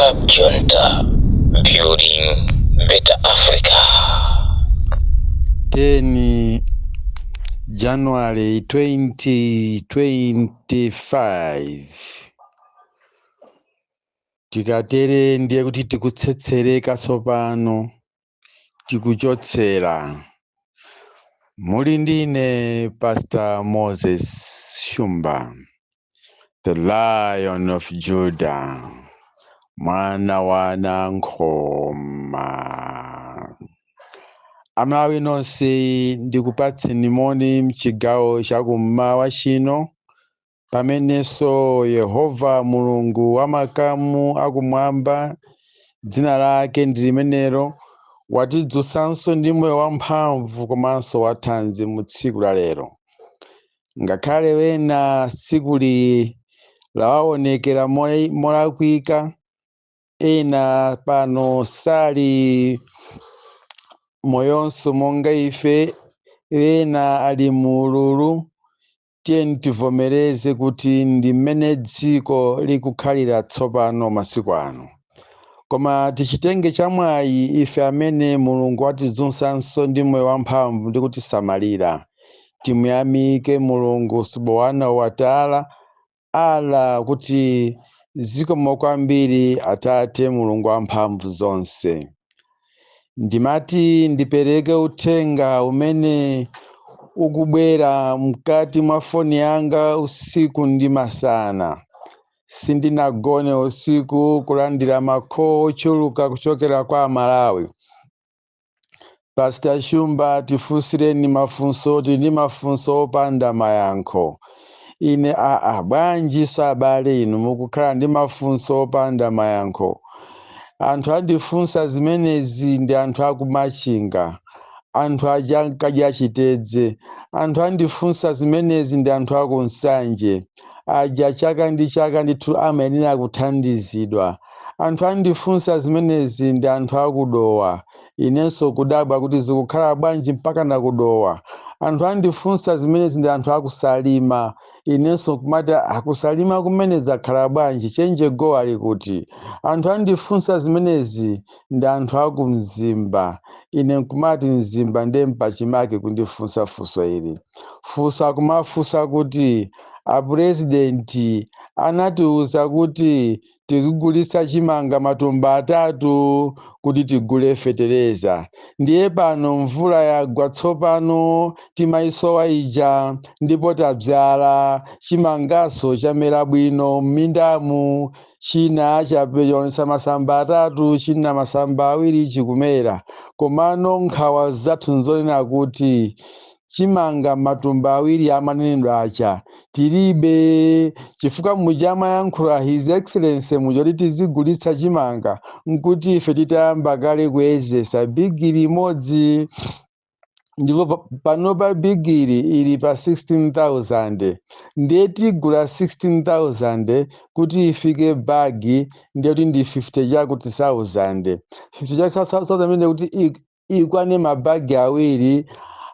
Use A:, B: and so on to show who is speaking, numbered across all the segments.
A: Club Junta, building better Africa.
B: 10 January 2025. Tikatere ndiye kuti tikutsetsereka tsopano, tikuchotsera. Muli ndine Pastor Moses Shumba, the Lion of Judah, mwana wa Nankhoma. Amalawi nonse, ndikupatseni moni mchigawo chakummawa chino, pamenenso Yehova Mulungu wamakamu akumwamba, dzina lake ndi limenelo, watidzutsanso ndi moyo wamphamvu komanso wathanzi mu tsiku la lero. Ngakhale wena tsikuli lawaonekera molakwika, ena pano sali moyonso monga ife, ena ali muululu. Tiyeni tivomereze kuti ndi mmene dziko likukhalira tsopano masiku ano, koma tichitenge chamwayi ife amene Mulungu watidzutsanso ndi moyo wamphamvu ndi kutisamalira. Timuyamike Mulungu Subhanahu wa Taala, Allah, kuti zikomo kwambiri Atate Mulungu wamphamvu zonse. Ndimati ndipereke uthenga umene ukubwera mkati mwa foni yanga usiku ndi masana. Sindinagone usiku kulandira ma call ochuluka kuchokera kwa Amalawi: "Pastor Shumba, tifunsireni mafunso, tili mafunso opanda mayankho." Ine aa, bwanji so abale inu mukukhala ndi mafunso opanda mayankho? Anthu andifunsa zimenezi ndi anthu akumachinga, anthu aja ankadya chitedze. Anthu andifunsa zimenezi ndi anthu akunsanje aja, chaka ndi chaka ndithu amayenera kuthandizidwa. Anthu andifunsa zimenezi ndi anthu akudowa. Inenso kudabwa kuti zikukhala bwanji mpaka nakudowa. Anthu andifunsa zimenezi ndi anthu akusalima. Inenso kumati akusalima kumene zakhala bwanji, chenje go ali kuti? Anthu andifunsa zimenezi ndi anthu akumzimba. Ine nkumati Mzimba ndiye mpachimake kundifunsa funso ili. Funso akumafunsa kuti apurezidenti anatiuza kuti tizigulitsa chimanga matumba 3 kuti tigule fetereza. Ndiye pano mvula yagwa tsopano, timayisowa ija, ndipo tabzala chimangaso, chamera bwino m'mindamu. China chaonetsa masamba 3, china masamba 2 chikumera. Komano nkhawa zathu nzonena kuti chimanga matumba 2 amanenedwa aja tilibe, chifukwa muja amayankhula His Excellency muja kuti tizigulitsa chimanga, nkuti ife titayamba kale kuyezesa bigiri imodzi. Ndipo panopa bigiri ili pa 16,000, ndiye tigula 16,000 kuti ifike bagi, ndiye kuti ndi 50 chakuti 1000, 50 chakuti 1000 imene kuti ikwane mabagi 2,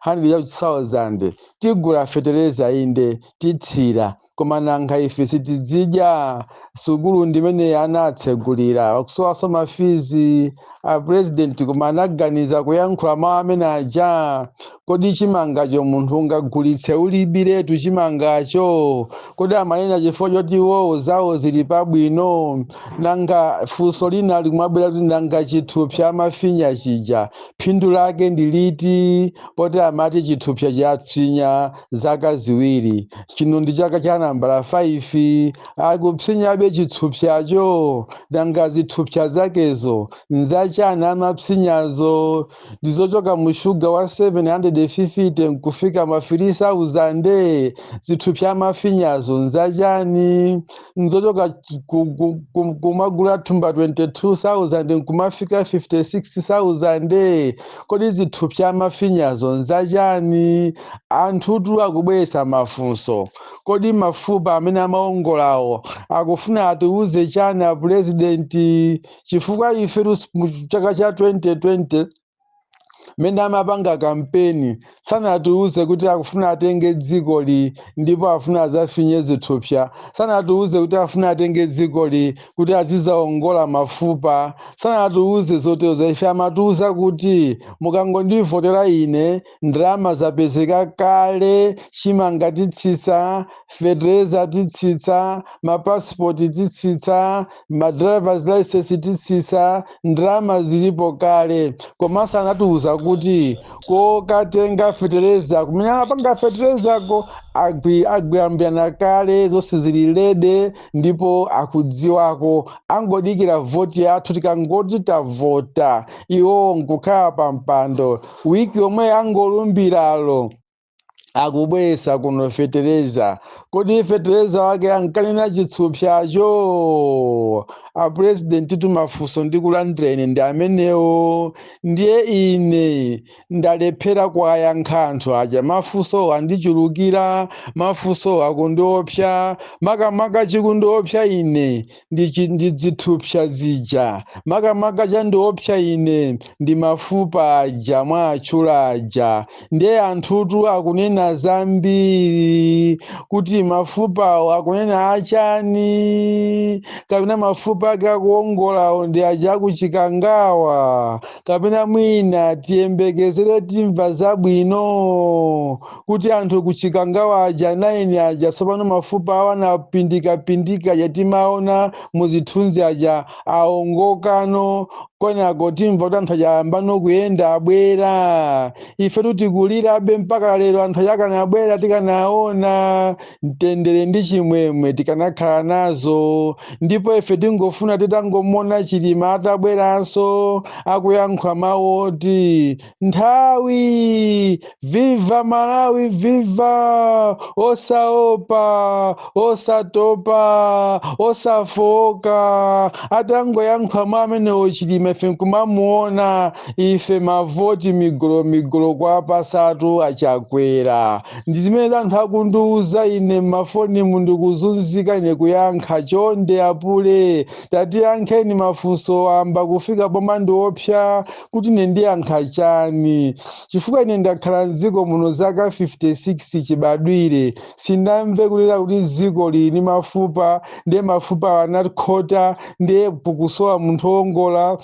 B: 100,000. Tigula fetereza, inde, titsira, koma nanga ife sitidzidya? Sukulu ndimene anatsegulira, akusowaso ma fees. A president koma anaganiza kuyankhula mawu amene aja? Kodi chimangacho munthu ungagulitse ulibiretu chimangacho? Kodi amanena chifukwa choti iwowo zawo zili pabwino? Nanga funso lina likumabwera kuti nanga chithupsa amafinya chija phindu lake ndi liti, poti amati chithupsa chapsinya zaka 2, chino ndi chaka cha nambala 5, akupsinyabe chithupsacho? Nanga zithupsa zakezo nzachani amapsinyazo? Ndizochoka mu shuga wa 750 nkufika ma 3000. Zithupsa amafinyazo nzachani? Nzochoka kumagula thumba 22,000 nkumafika 56,000. Kodi zithupsa amafinyazo nzachani? Anthutu akubweretsa mafunso. Kodi mafupa amene amaongolawo akufuna atiuze chani apurezidenti? Chifukwa ife mu chaka cha 2020 Mmene amapanga kampeni sanatiuze kuti akufuna atenge dzikoli ndipo afuna azafinye zithupsa. Sanatiuze kuti afuna atenge dzikoli kuti azizaongola mafupa. Sanatiuze zotezo. Ife amatiuza kuti mukangondivotera ine, ndalama zapezeka kale, chimanga titsitsa, fetereza titsitsa, mapasipoti titsitsa, ma drivers license titsitsa, ndalama zilipo kale. Komanso anatiuza kuti kokatenga fetereza, kumene amapanga feterezako, agwiyambirana kale, zonse zili ready ndipo akudziwako, angodikira voti yathu. Tikangoti tavota, iwo nkukhala pa mpando, wiki yomwe angolumbiralo akubweresa kuno fetereza. Kodi fetereza wake ankanena chitsupsacho? Apurezidenti, tumafunso ndikulandira ine ndi amenewo. Ndiye ine ndalephera kuwayankha anthu aja. Mafunso andichulukira, mafunso akundiopsa. Makamaka chikundiopsa ine ndi zithupsa zija. Makamaka chandiopsa ine ndi mafupa aja mwatchula aja. Ndiye anthutu akunena zambiri kuti mafupawo akunena achani, kapena mafupa ake akuongolawo ndi aja akuchikangawa, kapena mwina tiyembekezere timva zabwino kuti anthu kuchikangawa aja 9 aja tsopano mafupa awo anapindikapindika aja timaona muzithunzi aja aongokano, kwenako timva kuti anthu aja ayambano kuyenda, abwera. Ife tikulirabe mpaka lero. Anthu aja akanabwera, tikanaona mtendere ndi chimwemwe tikanakhala nazo. Ndipo ife tingofuna titangomona Chilima atabweranso akuyankhula mawu oti nthawi, viva Malawi, viva, osaopa, osatopa, osafoka. Atangoyankhula mwa amenewo Chilima, ife nkumamuona, ife mavoti migolo migolo kwa pasatu achakwera. Ndi zimene anthu akundiuza ine mmafonimu, ndikuzunzika ine kuyankha. Chonde apule, tatiyankheni mafunso amba kufika poma ndiopsa kuti ine ndiyankha chani, chifukwa ine ndakhala mdziko muno zaka 56 chibadwire, sindamve kulira kuti dziko lili ndi mafupa, ndiye mafupa anakhota, ndiye pukusowa munthu wongola.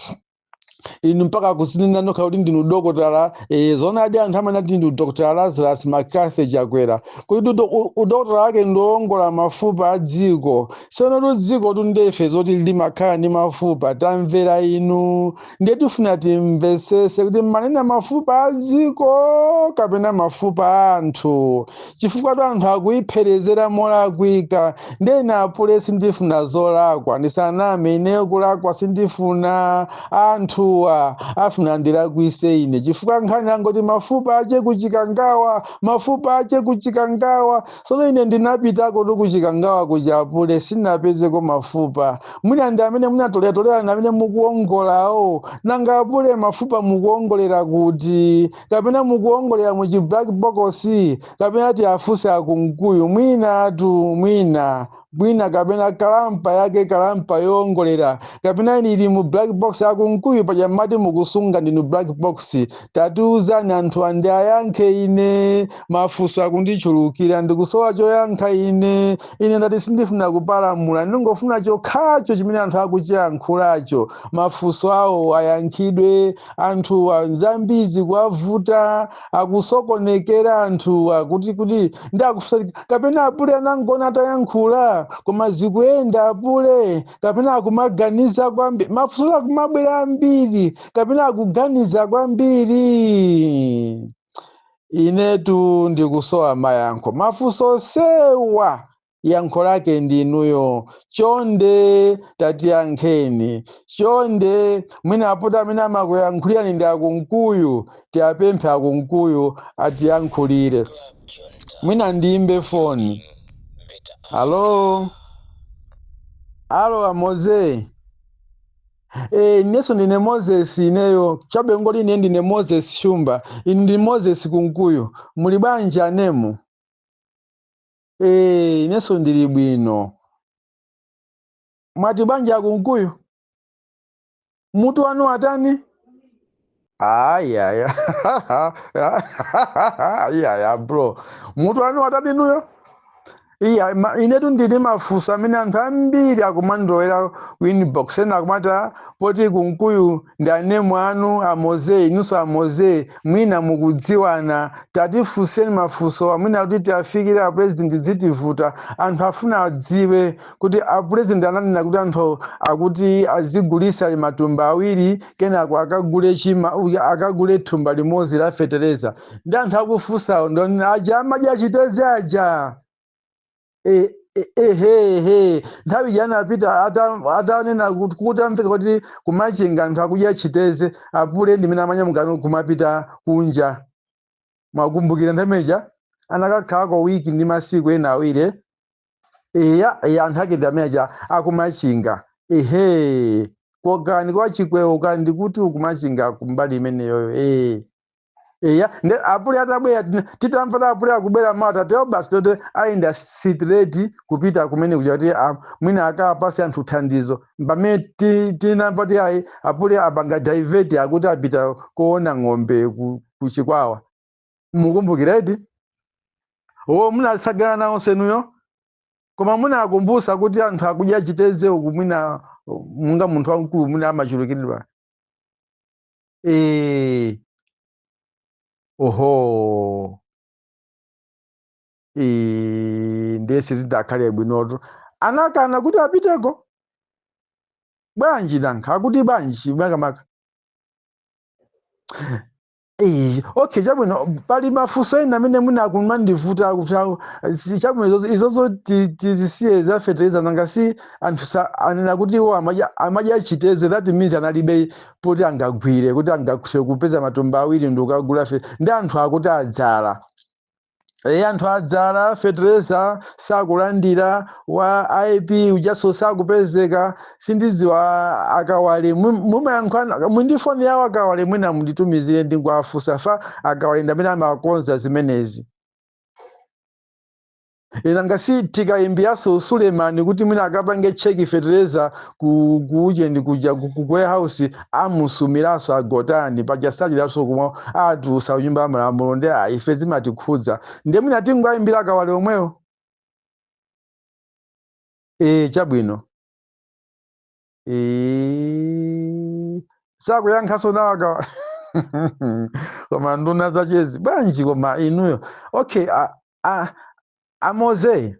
B: Inu mpaka kusinena nokha kuti ndinu dokotala. Zoonadi, anthu amanati ndinu Dr Lazarus McCarthy Chakwera, kuti udokotala wake ndiwongola mafupa a dziko. Sono dziko tundefe zoti limakhala ndi mafupa. Tamvera inu, ndiye tifuna timvesese kuti manena mafupa a dziko kapena mafupa a anthu, chifukwa tu anthu akuyipherezera molakwika. Ndiye ine apule sindifuna zolakwa, ndisaname, ineyo kulakwa sindifuna. Anthuwa afuna ndilakwise ine, chifukwa nkhani angoti mafupa ache kuchikangawa, mafupa ache kuchikangawa. Sono ine ndinapitako tu kuchikangawa kuchapule, sinapezeko mafupa. Mwina ndi amene munatoleratolera ndi amene mukuongolawo. Nanga apule, mafupa mukuongolera kuti? Kapena mukuongolera mu chi black box? Kapena tiafunse akunkuyu, mwinatu mwina kapena kalampa yake, kalampa yoongolera, kapena ili mu black box akunkuyu? Paja mmati mukusunga ndinu black box. Tatiuzani anthu andi ayankhe. Ine mafunso akundichulukira, ndikusowa choyankha ine. Ine ndati sindifuna kupalamula, ndingofuna chokhacho chimene anthu akuchiyankhulacho, mafunso awo ayankhidwe. Anthuwa nzambizi kuwavuta, akusokonekera anthuwa kuti ndakufusa, kapena apule anangona atayankhula koma zikuyenda apule, kapena akumaganiza kwambiri? Mafunso akumabwera ambiri, kapena akuganiza kwambiri? Inetu ndikusowa mayankho. Mafunso sewa yankho lake ndinuyo. Chonde tatiyankheni, chonde. Mwina apota amene amakuyankhulirani ndi akunkuyu, tiapemphe akunkuyu atiyankhulire. Mwina ndiyimbe foni. Alo, alo, amoze. Inenso ndine Moses. Ineyo chabe ngoti ine ndine Moses Shumba, inu ndi Moses Kunkuyu. Muli bwanji anemu? Inenso ndili bwino. Mwati bwanji akunkuyu? Mutu wanu atani? Ayaya, ayaya bro, mutu wanu watadinuyo. Iya, inetu ndili mafunso amene anthu ambiri akumandowera ku inbox, ena akumati, "Ah, poti Kunkuyu ndi anemu anu amoze, inunso amoze mwina mukudziwana, tatifunseni mafunso amwina kuti tiafikire a president zitivuta." Anthu afuna adziwe kuti a president ananena kuti anthu akuti azigulisa matumba 2, kenako akagule chima, akagule thumba limodzi la fetereza. Ndi anthu akufunsawo ndoni aja amadya chiteze aja. Ehehe, nthawi ija anapita atanena kuti amveka kuti kumachinga anthu akudya chiteze, apule ndimene amanyamukano kumapita kunja. Mwakumbukira nthawi imeneja anakakhalako wiki ndi masiku ena 2. Eya, eya, anthu ake ndi amene aja akumachinga. Ehe, kokani kwa Chikwewo kandi ndikuti ukumachinga kumbali imeneyoyo. Eya, nde apule atabwera, titamva ta apule akubwera mawa, tatewo basi tote ayenda straight kupita kumene kuja kuti mwina akapase anthu thandizo. Pamene tinamva kuti ayi, apule apanga divert, akuti apita kuona ng'ombe ku Chikwawa. Mukumbukiredi o munatsagana nawo senuyo, koma munakumbusa kuti anthu akudya chiteze uku, mwina munga munthu wamkulu mwina amachulukiridwa. Oho, ndiye sizidakhale bwinotu, anakana kuti apiteko bwanji? Nankha akuti bwanji makamaka? Okay, chabwino, pali mafunso ena amene mwina akumandivuta kuti chabwino, izozo tizisiye zafetereza. Nanga si anthu anena kuti iwo amadya chiteze, that means analibe poti angagwire kuti angakuse kupeza matumba 2 ndi ukagula fe. Ndi anthu akuti adzala. Anthu adzala, fetereza sakulandira, wa IP ujaso sakupezeka. Sindiziwa akawale mumayankhana mundi foni yawo akawale, mwina munditumizire ndingwafusa fa akawale ndamene amakonza zimenezi. Nanga si tikayimbiyaso Sulemani kuti mwina akapange check fetereza ku uje kuja ku warehouse, amusumiranso agotani paja sachiraso kumwa atulusa kunyumba ya malamulo. Ndi ife zimatikhudza, ndiye mwina tingoayimbira akawale omwewo. Chabwino, sakuyankhaso nawo akawale. Koma nduna zachezi bwanji? Koma inuyo, okay, amoze,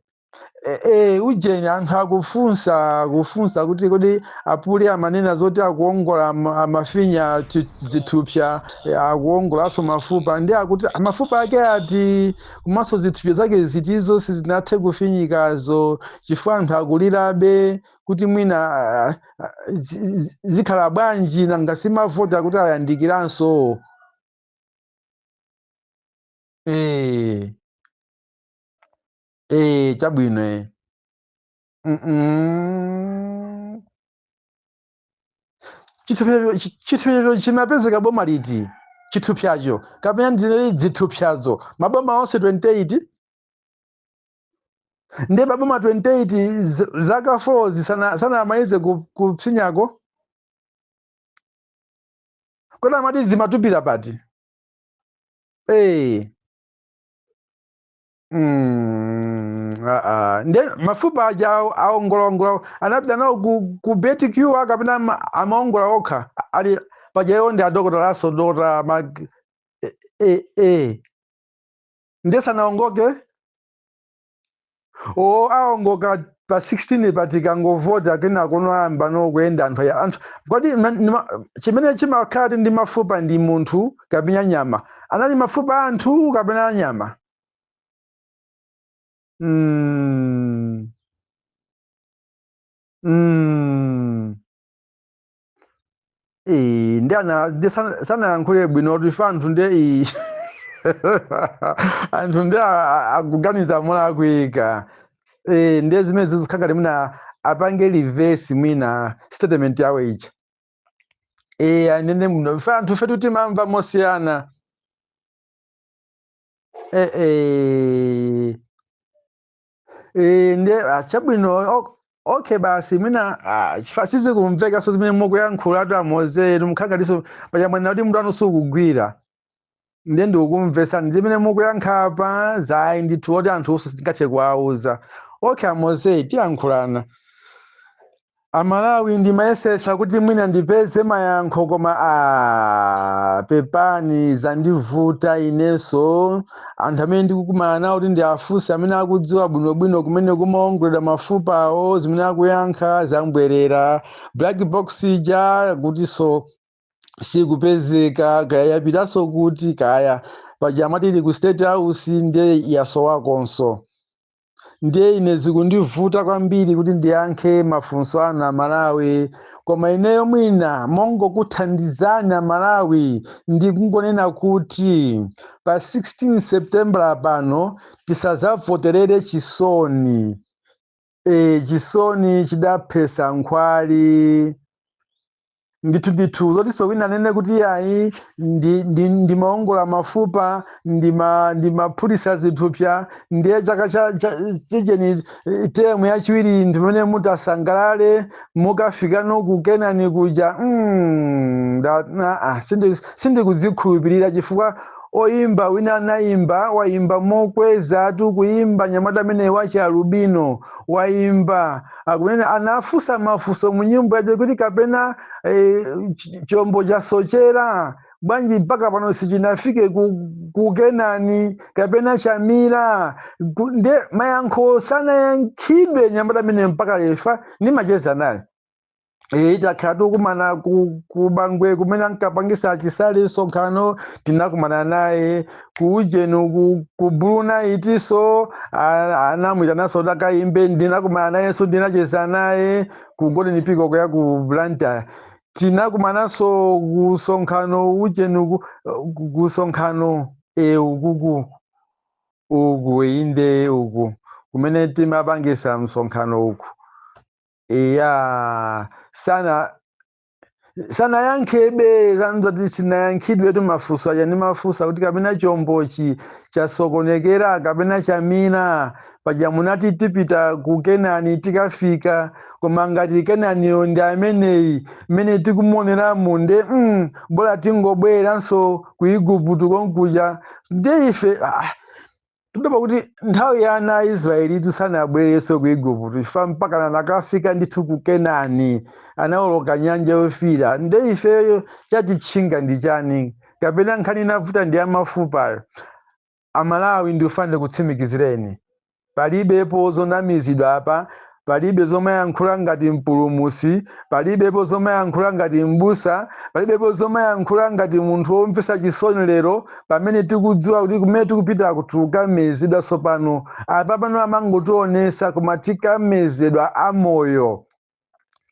B: ujeni, anthu akufunsa kufunsa kuti kodi apule amanena zoti akuongola amafinya zithupsa, akuongolanso mafupa, ndi akuti mafupa ake ati komanso zithupsa zake zitizo sizinathe kufinyikazo, chifukwa anthu akulirabe kuti mwina zikhala bwanji? Nanga simavota kuti ayandikiranso? Chabwino. Chithupsacho chimapezeka boma liti? Chithupsacho kapena ndinali zithupsazo maboma onse 28, ndiye maboma 28 zaka 4 sanamalize kupsinyako. Kodi amati zimatupira pati? Nde mafupa aja aongolaongola anapita nawo ku BTQ kapena amaongola okha ali paja? Iwo ndi adokotalaso, dokotala mag ndiye sanaongoke o aongoka pa 16 patikangovota, kenako noyamba nokuyenda anthu aya anthu. Kodi chimene chimakhala ndi mafupa ndi munthu kapena nyama? Anali mafupa a anthu kapena a nyama? Ndi ana ndi sanayankhule bwino kuti fa anthu ndi anthu ndi akuganiza molakwika. Ndiye zimene zizikhala ngati mwina apange reverse mwina statement yawo ija. Anene muno fa anthu fetu timamva mosiyana. Ndiye chabwino. Okay, basi mwina chifukwa sizikumvekanso zimene mukuyankhulatu amozeru, mukhangatinso pachamwanena kuti mutu wanu sukugwira. Ndiye ndikukumvesani zimene mukuyankha apa zayi ndithu oti anthu sitingathe kuwauza. Okay amoze, tiyankhulana. Amalawi, ndimayesesa kuti mwina ndipeze mayankho, koma pepani, zandivuta inenso. Anthu amene ndikukumana nawo kuti ndiafunse, amene akudziwa bwinobwino kumene kumaongoledwa mafupawo, zimene akuyankha zambwerera. Black box ija kutinso sikupezeka, kaya yapitanso kuti, kaya paja amati ili ku State House, ndiye yasowakonso. Ndiye ine zikundivuta kwambiri kuti ndiyankhe mafunso anu Amalawi, koma ineyo mwina mongokuthandizani Amalawi, ndikungonena kuti pa 16 September pano tisazavoterere chisoni. Chisoni chidaphesa nkhwali ndithu ndithu. Zotinso wina anene kuti yayi, ndimaongola mafupa, ndimaphulisa zithupsa, ndiye chaka chicheni term yachiwiri ndimene mutasangalale mukafikano ku Kenani kuja. Sindikuzikhulupirira chifukwa oyimba wina anayimba, wayimba mokweza tu kuyimba, nyamata amene wachi alubino wayimba, akunena, anafunsa mafunso mu nyimbo yace kuti kapena chombo chasochera bwanji mpaka pano sichinafike ku Kenani, kapena chamira. Nde mayankho sanayankhidwe nyamata amene mpaka lefa nimacheza naye. Takhala tikukumana ku Bangwe kumene ankapangisa Chisale msonkhano, tinakumana naye ku ujenu ku Blue Night, so anamwitananso takayimbe, ndinakumana nayenso, ndinacheza naye ku Golden Peacock ya ku Blantyre. Tinakumananso ku msonkhano ujenu ku msonkhano ukuku uku, inde, uku kumene timapangisa msonkhano uku. Iya, sana sanayankhebe, zanzoti sinayankhidwe tu mafunso aja ndimafunsa kuti kapena chombochi chasokonekera, kapena chamina, paja munati tipita ku Kenani tikafika, koma ngati Kenaniyo ndi ameneyi mmene tikumuoneramu, nde bola tingobweranso ku Igupto konkuja. Nde ife tidaba kuti nthawi ya ana a Israeli tisanabwerenso ku Igupto, chifukwa mpaka nakafika ndithu ku Kenani, anawoloka Nyanja Yofiira. Nde ifeyo chatitchinga ndi chani? Kapena nkhani inavuta ndi amafupayo? Amalawi, ndikufanire kutsimikizireni, palibepo zonamizidwa apa, palibe zomayankhula ngati mpulumusi, palibepo zomayankhula ngati mbusa, palibepo zomayankhula ngati munthu womvetsa chisoni. Lero pamene tikudziwa kuti kumene tikupita tikamezedwa tsopano, apa pano amangotionesa, koma tikamezedwa amoyo.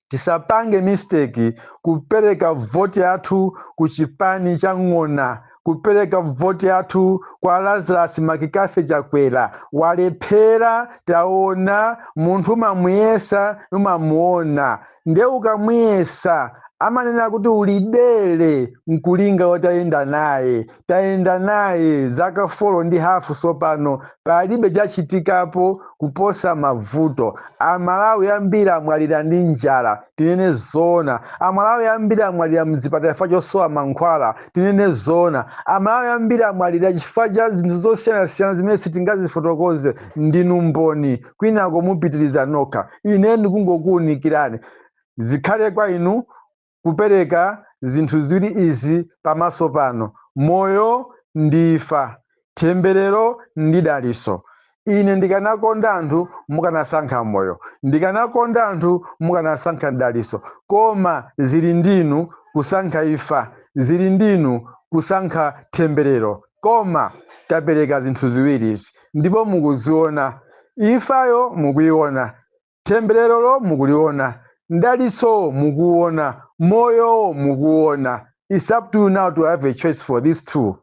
B: Tisapange mistake kupereka voti yathu ku chipani cha ng'ona, kupereka voti yathu kwa Lazarus McCarthy Chakwera. Walephera, taona. Munthu umamuyesa, umamuona, nde ukamuyesa amanena kuti ulidere nkulinga wotayenda naye. Tayenda naye zaka 4.5 sopano, palibe chachitikapo kuposa mavuto. Amalawi ambiri amwalira ndi njala, tinene zoona. Amalawi ambiri amwalira mzipatala chifukwa chosowa mankhwala, tinene zoona. Amalawi ambiri amwalira chifukwa cha zinthu zosiyanasiyana zimene sitingazifotokoze. Ndinu mboni, kwinako mupitiriza nokha. Ine ndikungokuwunikirani. Zikhale kwa inu kupereka zinthu ziwiri izi pamaso pano, moyo ndi imfa, temberero ndi daliso. Ine ndikanakonda anthu mukanasankha moyo, ndikanakonda anthu mukanasankha daliso, koma zili ndinu kusankha imfa, zili ndinu kusankha temberero. Koma tapereka zinthu ziwirizi ndipo mukuziona. Imfayo mukuiona, tembererolo mukuliona, mdaliso mukuona, moyo mukuona. It's up to you now to have a choice for these two.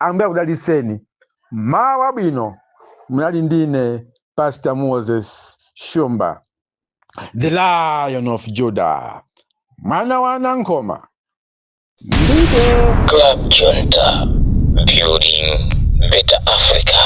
B: Ambuye akudaliseni. Mawu abwino. Munali ndine Pastor Moses Shumba, the Lion of Judah, mwana wa Nankhoma. Mbite.
A: Club Junta, building better Africa.